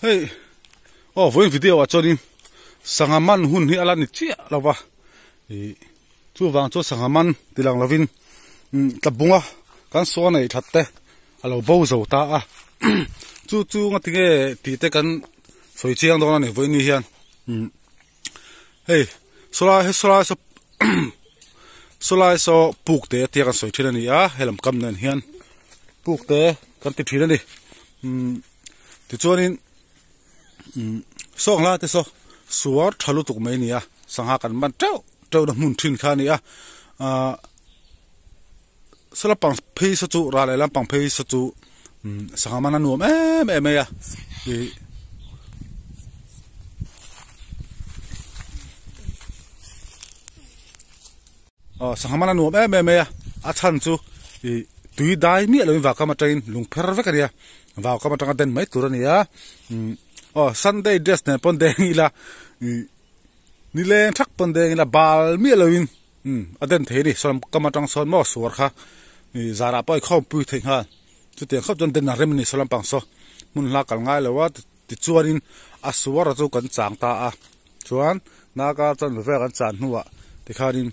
Hei aw vawiin video ah chuanin sangha man hun hi a la ni chiah lo va ih chuvang chuan sangha man ti lang lovin tla bunga kan saw nei that te a lo bo zo ta a chu chu nga tinge tih te kan sawi chiang dawn a ni vawiin ni hian hei sawlai sawlai saw sawlai saw puk te tia kan sawi thin a ni a helam kam nen hian puk te kan ti thin a ni tichuanin sawng lai te saw suar tha lutuk mai a ni a sangha kan man teuh teuh na hmun thin kha a ni a ahh saw lampang phei saw chu ral leh lampang phei saw chu sangha man a nuam em em mai a ih aw sangha man a nuam em em mai a a chhan chu ih tui dai miah lovin vau kam atangin lung pher vek a nia vau kam atanga den mai tur a ni a aw sunday dress nen pawn deng ila ih nileng thak pawn deng ila bal miah lovin umm a den thei a ni sawn kam atang sawn maw suar kha ih zarah pawh a inkhawm pui theih nghal chutiang khawp chuan den a rem a ni saw lampang saw hmun hla kal ngai lo a tichuanin a suara chu kan chang ta a chuan naka chuan vel kan chan hnuah tikhanin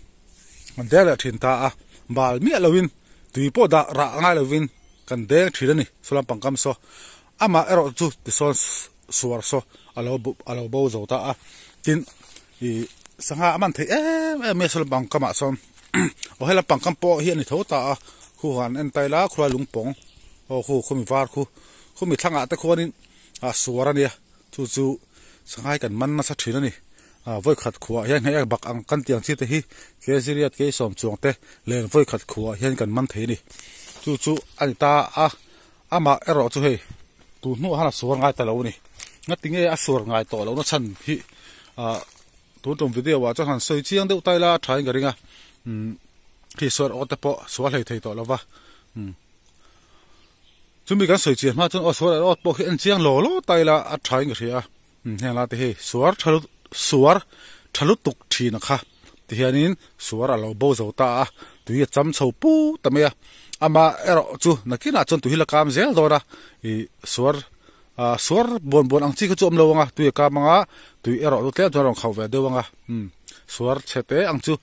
an deng leh thin ta a bal miah lovin tui pawh dah rah ngai lovin kan deng thin a ni saw lampang kam saw amah erawh chu tisawn suar saw a lo a lo bo zo ta a tin ih sangha a man theih em em mai a saw lampang kamah sawn aw he lampang kam pawh hi a ni tho ta a khu han en tai la khulai lungpawng aw khu khumi var khu khumi thlangah te khuanin a suar a nia chu chu sangha hi kan man nasa thin a ni ah vawikhat khuah hian hei bak ang kan tih ang chi te hi kg riat kg sawm chuang te len vawikhat khuah hian kan man thei a ni chu chu a ni ta a amah erawh chu hei tun hnuah hian a suar ngai ta lo a ni ngatinge a suar ngai tawh lohna chhan hi ah tun tum video ah chuan han sawi chiang deuh ta ila a thain ka ring a umm khi suar aw te pawh suar hlei thei tawh lo va umm. Chumi kan sawi chian hma chuan aw suar erawh pawh khi en chiang law law ta ila a tha in ka hria a, heng lai te hi suar tha lut suar tha lutuk thin a kha tihianin suar a lo bo zo ta a, tui a cham chho pu ta mai a, amah erawh chu nakinah chuan tui hi la kam zel dawn a, ih suar ah suar buan buan ang chi kha chu a awm lo ang a, tui a kam ang a, tui erawh chu tlem chuan a rawn khauh ve deuh ang a, umm suar chhe te ang chu.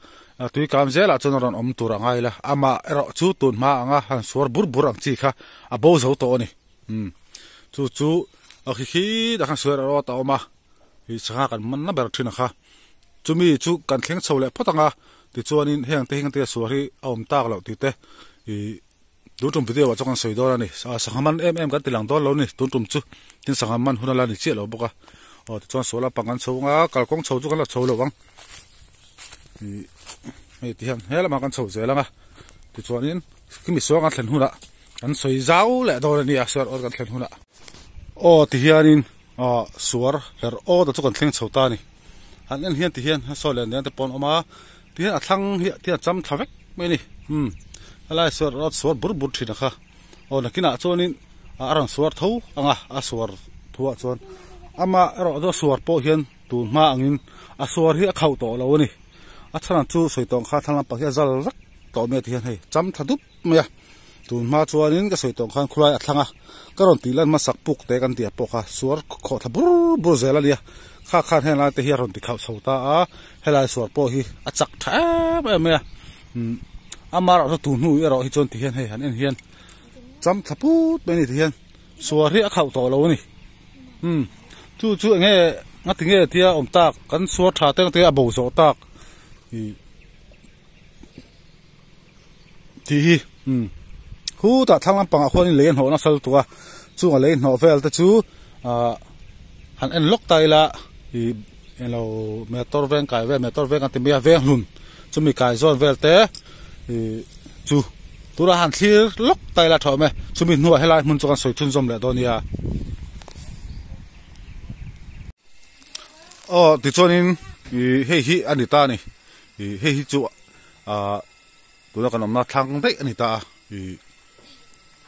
Tui kam zelah chuan a rawn awm tur a ngai la, amah erawh chu tun hma anga han suar bur bur ang chi kha a bo zo tawh a ni. Umm chu chu a khi khi dah khan suar erawh a awm a, ih sangha kan man na ber thin a kha. Chumi chu kan thleng chho leh phawt ang a, tichuanin heng te hi engtin nge suar hi a awm tak loh tih te ih tun tum video ah chuan kan sawi dawn a ni. Sangha man em em kan ti lang dawn lo a ni tun tum chu, tin sangha man hun a la ni chiah lo bawk a. Aw tichuan sual lampang kan chho ang a, kalkawng chho chu kan la chho lo ang. Ih hei ti hian he lamah kan chho zel ang a tichuanin khimi suang kan thlen hunah kan sawi zau leh dawn a nia suar awr kan thlen hunah aw ti hianin ah suar her aw te chu kan thleng chho ta a ni han en hian ti hian saw lian lian te pawh an awm a ti hian a thlang hi ti hian a cham thla vek mai a ni umm helai suar erawh suar bur bur thin a kha aw nakinah chuanin a rawn suar tho ang a a suar thuah chuan amah erawh chu a suar pawh hian. Tun hma angin a suar hi a khauh tawh lo a ni. A chhan chu sawi tawng kha thlang lampang hi a zal vek tawh mai a ti hian hei cham tha dup mai a. Tun hma chuanin ka sawi tawng khan khulai a thlang a, ka rawn tih lan hmasak puk te kan tih ah pawh kha suar khawh thla bur bur zel a nia. Kha khan heng lai te hi a rawn ti khauh chho ta a, helai suar pawh hi a chak tha em em mai a. Umm amaherawh chu tun hnu erawh hi chuan ti hian hei han en hian cham thla put mai a ni ti hian suar hi a khauh tawh lo a ni. Umm chu chu eng nge nga ti nge tia awm tak kan suar tha te te a bo zawh tak ih tih hi umm khutah thlang lampangah khuanin lei a hnawh nasa lutuk a chung a lei hnawh vel te chu ah han en lawk ta ila ih englo motor veng kai vel motor veng an ti mai a veng hlun chumi kai zawn vel te ih chu tunah han thlir lawk ta ila tha awm e chumi hnuah helai hmun chu kan sawi chhunzawm leh dawn nia aw tichuanin ih hei hi a ni ta a ni ih hei hi chu ah tuna kan awmna thlang daih a ni ta a ih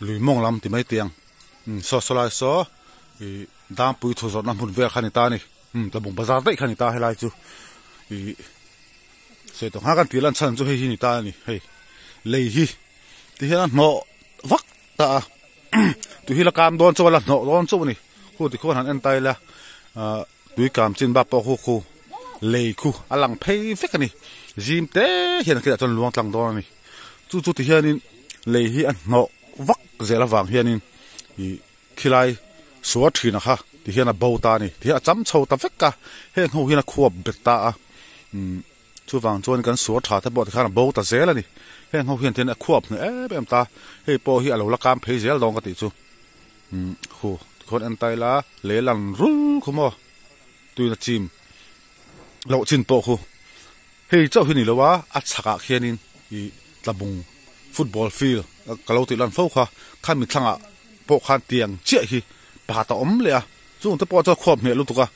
lui mawng lam ti mai teh ang saw saw lai saw ih dangpui thu zawrhna hmun vel kha a ni ta a ni umm tlabung bazar daih kha a ni ta helai chu ih. Sawi tawh nghak an tih lan chhan chu hei hi ni ta a ni hei lei hi ti hian a hnawh vak ta a tui hi la kam dawn chauh a la hnawh dawn chauh a ni Khu tikhuan han en ta ila ah tui kam chin bak pawh khu khu lei khu a lang phei vek a ni. Zim te hian a khitah chuan luang tlang dawn a ni. Chu chu ti hianin lei hi a hnawh vak zel avang hianin ih khilai suar thin a kha ti hian a bo ta a ni. Ti hian a cham chho ta vek a, heng ho hian a khuap bet ta a umm chuvang chuan kan suar tha te pawh tikhan a bo ta zel a ni. Heng ho hian tihian a khuap hneh em em ta, hei pawh hi a lo la kam phei zel dawn ka tih chu. Umm khu tikhawn en ta ila lei lang rul khu maw tuina chim loh chin pawh khu hei chauh hi ni lo a a chhakah khianin ih tlabung football field ka lo tih lan fo kha khami thlangah pawh khan tiang chiah hi pakhat a awm leh a chung te pawh chuan khuap hmeh lutuk a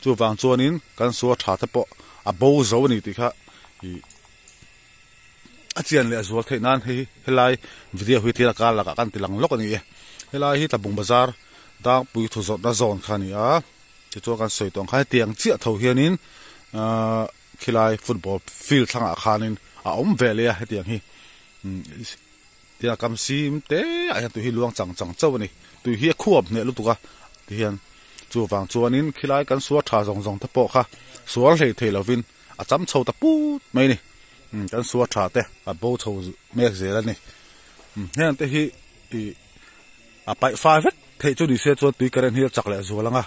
chuvang chuanin kan sual tha te pawh a bo zo a ni tih kha ih. A chian leh a zual theih nan hei helai video hi thil a kar lakah kan ti lang lawk a ni e. Helai hi Tlabung Bazar Dangpui thu zawrhna zawn kha a ni a, tichuan kan sawi tawh ang khan hetiang chiah tho hianin ahh khilai football field thlangah khanin a awm ve leh a hetiang hi tia kam sim te ah hian tui hi luang chang chang chauh a ni. Tui hi a khuap hneh lutuk a tihian chuvang chuanin khilai kan sual tha zawng zawng te pawh kha sual hlei thei lovin a cham chho ta put mai a ni. Kan sual tha te a bo chho mek zel a ni. Heng te hi ih a paih fai vek theih chu ni se chuan tui current hi a chak leh zual ang a.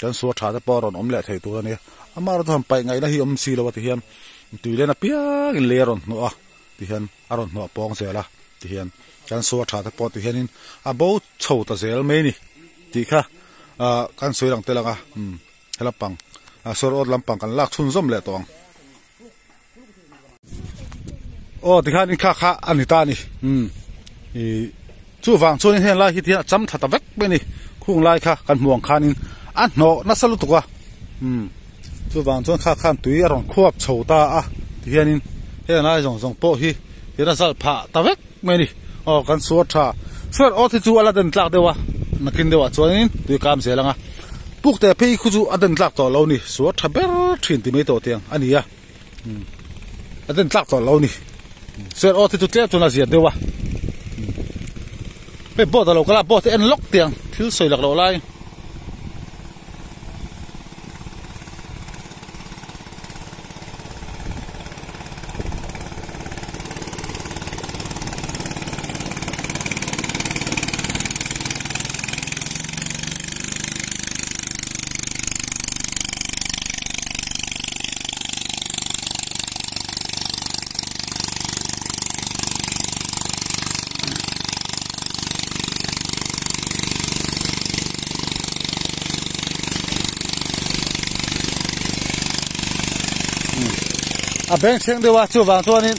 Kan sual tha te pawh a rawn awm leh thei tur a ni. Amaherawhchu han paih ngaihna hi awm si lo a ti hian tui len apiangin lei a rawn hnawh a ti hian a rawn hnawh pawng zel a ti hian kan sual tha te pawh ti hianin a bo chho ta zel mai a ni tih kha ah kan sawi lang tel ang a. He lampang ah saw road lampang kan lak chhunzawm leh tawh ang. Aw tikhan in kha kha a ni ta a ni umm ih chuvang chuanin heng lai hi tihian a cham thla ta vek mai a ni khung lai kha kan hmuh ang khanin a hnawh nasa lutuk a umm chuvang chuan kha khan tui a rawn khuap chho ta a tihianin heng lai zawng zawng pawh hi tihian a zalh phah ta vek mai a ni aw kan suar tha suar awt hi chu a la den tlak deuh a nakin deuhah chuanin tui kam zel ang a puk teh phei khu chu a den tlak tawh lo a ni suar tha ber thin ti mai tawh tiang a ni a a den tlak tawh lo a ni suar awt hi chu tlem chuan a zia deuh a hei boat a lo kal a boat hi en lawk tiang thil sawi lak loh lai. A beng thleng deuh a chuvang chuanin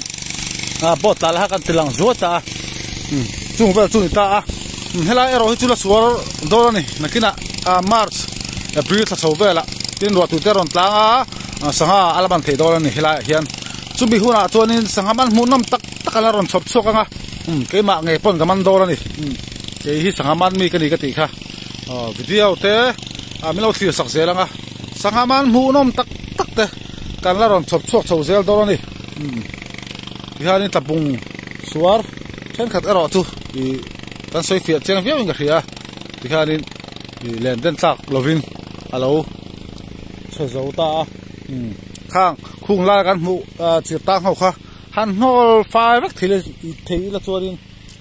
ah boat tah lah kha kan ti lang zuat a chung vel chu ni ta a helai erawh hi chu la suar dawn a ni nakinah ah march april thla chho velah tin ruah tute a rawn tlang a sangha a la ban theih dawn a ni helaiah hian chumi hunah chuanin sangha man hmuh nawm tak tak an la rawn chhawp chhuak ang a keimah ngei pawn ka man dawn a ni kei hi sangha man mi ka ni ka tih kha aw video te ah min lo thlir sak zel ang a sangha man hmuh nawm tak tak te kan la rawn chhawp chhuak chho zel dawn a ni tihianin tlabung suar thenkhat erawh chu ih kan sawi fiah chiang viau in ka hria tihianin ih len den tlak lovin a lo chhe zo ta a khang khung lai kan hmuh ah chir tang ho kha han hnawl fai vek thei thei ila chuanin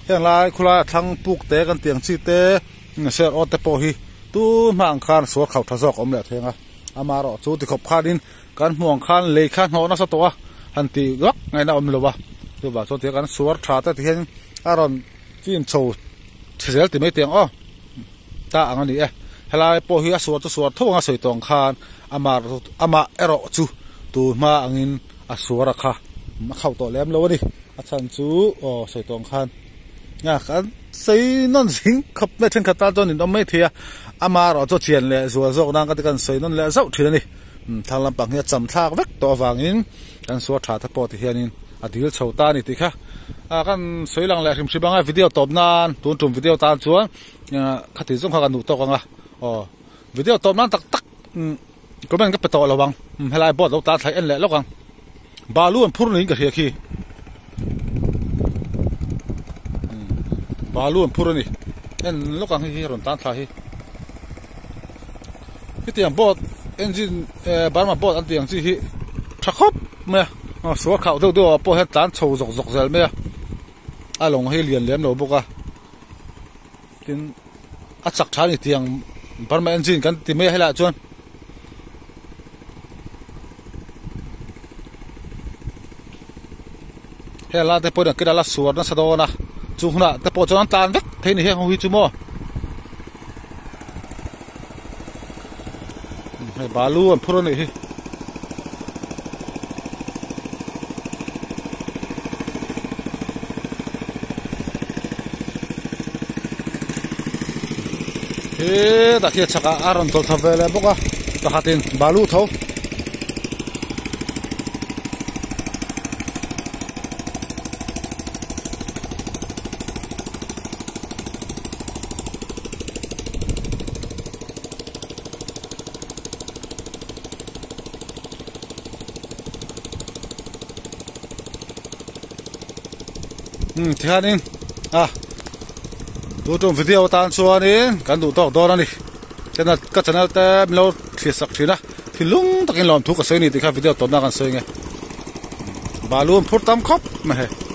heng lai khawlai a thlang puk te kan tih ang chi te ser awt te pawh hi tun hma ang khan sual khauh tha zawk a awm leh theng a amaherawh chu tikhawp khanin kan hmuh ang khan lei kha hnawh nasa tawh a han tih vak ngaihna a awm lo a chuvang chuan tihian kan suar tha te tihian a rawn chin chho chhe zel ti mai teh ang aw ta ang a ni e helai pawh hi a suar chu suar tho ang a sawi tawh ang khan amah erawh chu tun hma angin a suar a kha a khauh tawh lem lo a ni a chhan chu aw sawi tawh ang khan a kan sei nawn zing khawp mai thenkhat tan chuan in awm mai thei a amaherawh chu chian leh zual zawk nan ka ti kan sawi nawn leh zauh thin a ni thlang lampang hi a cham thlak vek tawh avangin kan suar tha te pawh ti hianin a dil chho ta a ni tih kha a kan sawi lang leh hrim hrim anga video tawp nan tun tum video tan chuan khati zawng kha kan duh tawk anga aw video tawp nan tak tak. Comment ka pe tawh lo ang helai boat lo tan thlai en leh lawk ang balu an phur niin ka hria khi balu an phur a ni en lawk ang hei hi rawn tan thla hi. Hetiang boat engine eh Burma boat an tih ang chi hi tha khawp mai a aw sual khauh deuh deuh ah pawh hian tlan chho zawk zawk zel mai a a lawng hi lian lem lo bawk a tin a chak tha a ni tiang Burma engine kan ti mai a helaiah chuan. Hela te pawhin an kil a la suar nasa dawn a chu hunah te pawh chuan an tlan vek thei a ni heng ho hi chu maw hei balu an phur a nih hi. Hetah khian chhakah a rawn tawlh thla ve leh bawk a pakhatin balu tho. Umm tihianin a tu tum video atan chuanin kan duh tawk dawn a ni channel ka channel te min lo thlir sak thin a thinlung takin lawmthu ka sawi a ni tih kha video tawpna kan sawi ang e balu an phur tam khawp mai hei.